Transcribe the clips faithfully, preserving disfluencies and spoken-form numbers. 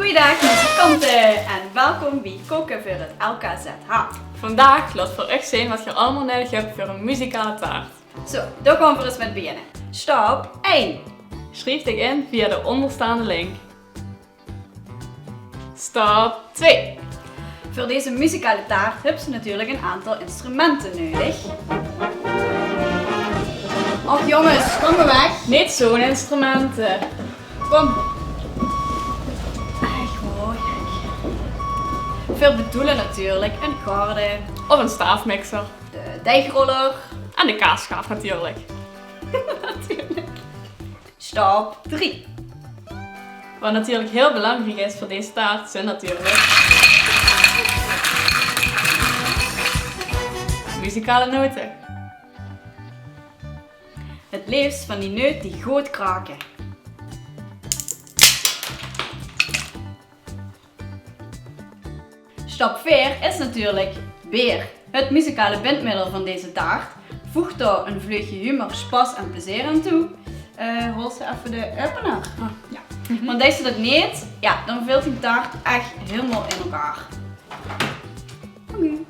Goojendaag muzikante en welkom bie Koke veur 't L K Z H. Vandaag laote v'r uch zeen wat geer allemaol nudig höbt veur 'n muzikale taart. Zo, dao gaon v'r ins mit beginne. Stap ein. Sjrief dich in via de óngerstaonde link. Stap twee. Veur deze muzikale taart höbs se natuurlik 'n aantal instrumente nudig. Och jónges, kóm mer weg. Neet zo'n instrumente. Kóm. Ech waor. Veer bedoele natuurlik 'n garde. Of 'n staafmixer. De deigroller. En de kaassjaaf natuurlik. Natuurlik. Stap drie. Wat natuurlik hiel belangriek is veur deze taart, zeen natuurlik muzikale note. 't Leefs van die neut die good krake. Stap veer is natuurlik beer. 't Muzikale bindmiddel van deze taart. Voeg dao 'n vleugje humor, sjpas en plezeer aan toe. Eh, haols se effe de opener? Oh, jao. Want deis se dat neet, jao, dan vilt dien taart ech hielemaol in elkaar. Oké.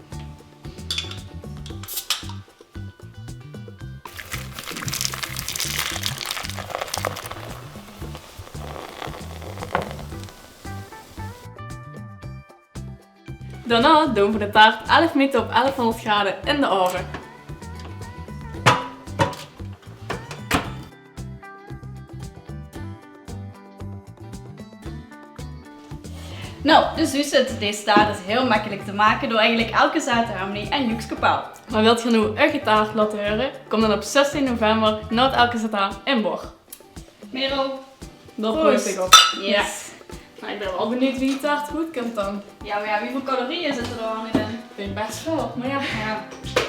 Daonao doon v'r de taart elf minute op elfhóngerd grade in de ove. Nou, dus zuus se 't, deze taart is hiel mekkelik te make door eigelik L K Z, Harmony en Joekske Pauw. Mer wilt geer noe uch taart laote heure? Kóm dan op zestien november nao 't L K Z in Boch. Merel. Dao proef ich op. Yes. Nou, ich bön waal benuujd wie die taart good kump dan. Jao, mer jao, wieväöl calorieë zitte d'r dan in? Ich dink bès väöl, mer jao. Jao.